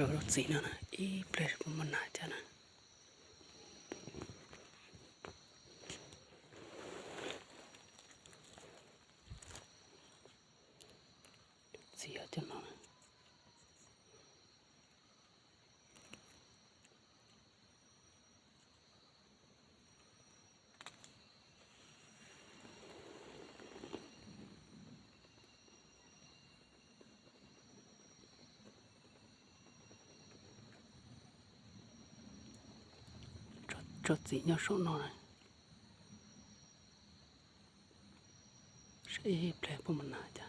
Rau txim no na, ib pliag puas muaj nas cas na. Txim cov no. Tso txim nyob saum no na. Saib ib pliag puas muaj nas cas.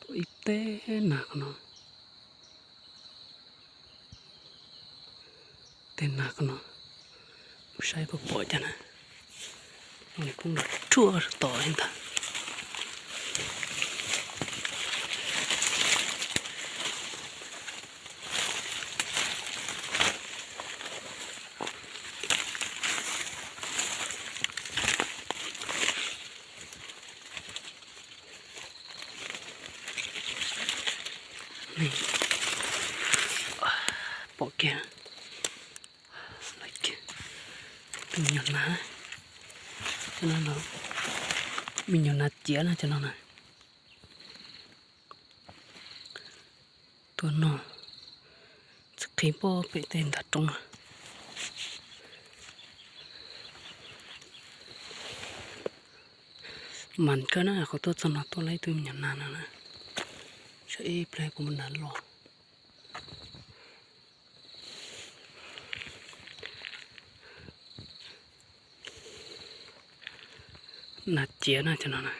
Tuaj ib teg nas qhov no. Teg nas qhov no, mus saib puas pom cas na. Poob nrov ruaj tom li ntag. Pom kiag, me nyuam nas, cov no, me nyuam nas ciav na cov no na. Tuaj no, tsis qhib pob pem tej ntag roob na. Mas kawg na, qhov tuaj txog no tuaj laib tus me nyuam nas no na. Saib ib pliag puas muaj nas los. Nas ciav na cov no na.